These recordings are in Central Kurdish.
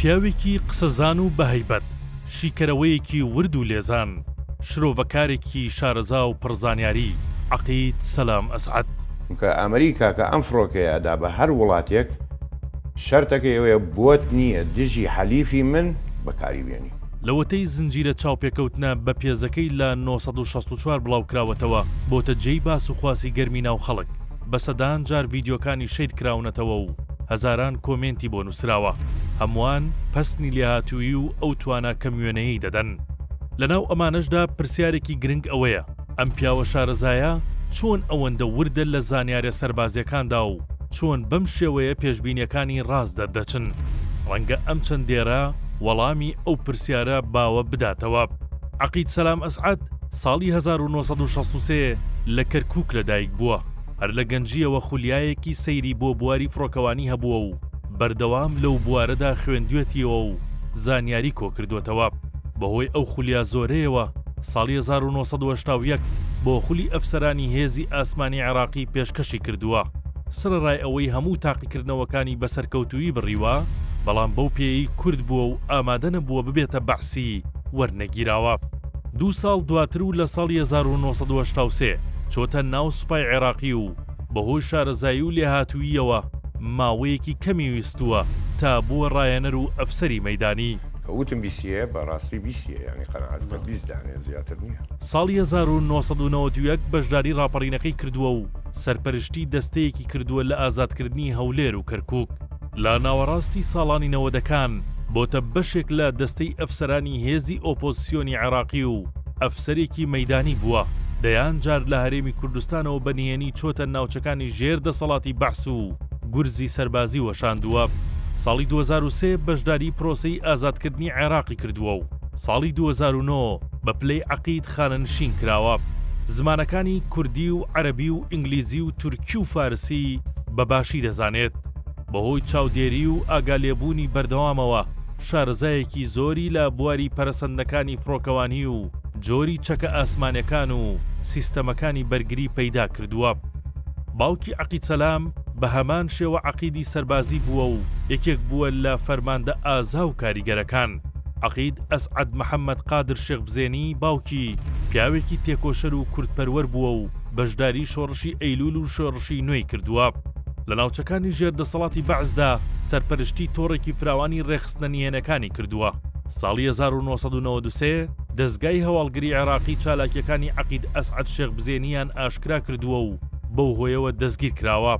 پیاوێکی قسەزان و بەهەیبەت، شیکەرەوەیەکی ورد و لێزان، شرۆڤەکارێکی شارەزا و پڕ زانیاری، عەقید سەلام ئەسعەد. چونکە ئەمریکا کە ئەم فڕۆکەیە ئەدا بە هەر وڵاتێک شەرتەکەی ئەوەیە بۆت نییە دژی حەلیفی من بەکاری بێنی. لەوەتەی زنجیرە چاوپێکەوتنە بەپێزەکەی لە 964 بڵاوکراوەتەوە، بۆتە جێی باس و خواسی گەرمی ناو خەڵک، بە سەدان جار ڤیدیۆکانی شەیر کراونەتەوە و هەزاران کۆمێنتی بۆ نووسراوە، هەمووان پەسنی لێهاتوویی و ئەو توانا کەموێنەیەی دەدەن. لەناو ئەمانەشدا پرسیارێکی گرنگ ئەوەیە، ئەم پیاوە شارەزایە چۆن ئەوەندە وردە لە زانیارە سەربازیەکاندا و چۆن بەم شێوەیە پێشبینیەکانی ڕاست دەردەچن؟ ڕەنگە ئەم چەند دێرە وەڵامی ئەو پرسیارە باوە بداتەوە. عەقید سەلام ئەسعەد ساڵی 1963 لە کەرکوک لەدایک بووە. هەر لە گەنجییەوە خولیایەکی سەیری بۆ بواری فڕۆکەوانی هەبووە و بەردەوام لەو بوارەدا خوێندوێتیەوە و زانیاری کۆکردووەتەوە. بەهۆی ئەو خولیا زۆرەیەوە ساڵی 1981 بۆ خولی ئەفسەرانی هێزی ئاسمانی عێراقی پێشکەشی کردووە. سەرەڕای ئەوەی هەموو تاقیکردنەوەکانی بە سەرکەوتوویی بڕیوە، بەڵام بەو پێیەی کورد بووە و ئامادە نەبووە ببێتە بەعسی، وەرنەگیراوە. دوو ساڵ دواتر و لە ساڵی 1983 چۆتە ناو سوپای عێراقی و بەهۆی شارەزایی و لێهاتووییەوە ماوەیەکی کەمی ویستووە تا بووە ڕاهێنەر و ئەفسەری مەیدانی. کە وتم بیسیەیە بە ڕاستی بیسیە یانی قەناعەت بکە 20 دانەیە زیاتر نییە. ساڵی 1991 بەشداری ڕاپەڕینەکەی کردووە و سەرپەرشتی دەستەیەکی کردووە لە ئازادکردنی هەولێر و کەرکووک. لە ناوەڕاستی ساڵانی نەوەدەکان بۆتە بەشێک لە دەستەی ئەفسەرانی هێزی ئۆپۆزسیۆنی عێراقی و ئەفسەرێکی مەیدانی بووە، دەیان جار لە هەرێمی کوردستانەوە بە نهێنی چۆتە ناوچەکانی ژێر دەسەڵاتی بەعس و گورزی سەربازی وەشاندووە. ساڵی 2003 بەشداری پرۆسەی ئازادکردنی عێراقی کردووە و ساڵی 2009 بە پلەی عەقید خانەنشین کراوە. زمانەکانی کوردی و عەرەبی و ئینگلیزی و تورکی و فارسی بە باشی دەزانێت. بەهۆی چاودێری و ئاگالێبوونی بەردەوامەوە شارەزایەکی زۆری لە بواری پەرەسەندنەکانی فڕۆکەوانی و جۆری چەکە ئاسمانیەکان و سیستەمەکانی بەرگری پەیدا کردووە. باوکی عەقید سەلام بە هەمان شێوە عەقیدی سەربازی بووە و یەکێک بووە لە فەرماندە ئازا و کاریگەرەکان. عەقید ئەسعەد محەمەد قادر شێخ بزێنی باوکی پیاوێکی تێکۆشەر و کوردپەروەر بووە و بەشداری شۆڕشی ئەیلول و شۆڕشی نوێی کردووە. لە ناوچەکانی ژێر دەسەڵاتی بەعسدا سەرپەرشتی تۆڕێکی فراوانی ڕێکخستنە نهێنەکانی کردووە. ساڵی 1993 دەزگای هەواڵگری عێراقی چالاکیەکانی عەقید ئەسعەد شێخ بزێنییان ئاشکرا کردووە و بەو هۆیەوە دەستگیر کراوە.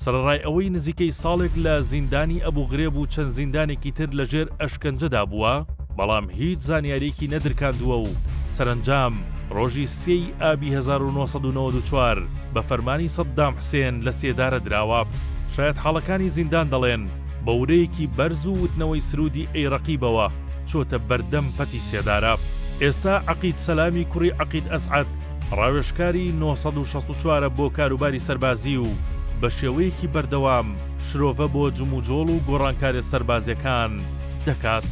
سەرەڕای ئەوەی نزیکەی ساڵێک لە زیندانی ئەبوغرێب و چەند زیندانێکی تر لەژێر ئەشکەنجەدا بووە، بەڵام هیچ زانیارییەکی نەدرکاندووە و سەرەنجام ڕۆژی سێ ی ئابی 1994 بە فەرمانی سەددام حسێن لە سێدارە دراوە. شایەتحاڵەکانی زیندان دەڵێن، بە ورەیەکی بەرز و وتنەوەی سروودی ئەی ڕەقیبەوە چۆتە بەردەم پەتی سێدارە. ئێستا عەقید سەلامی کوڕی عەقید ئەسعەد ڕاوێژکاری 964 ە بۆ کاروباری سەربازی و بە شێوەیەکی بەردەوام شرۆڤە بۆ جموجۆڵ و گۆڕانکاریە سەربازیەکان دەکات.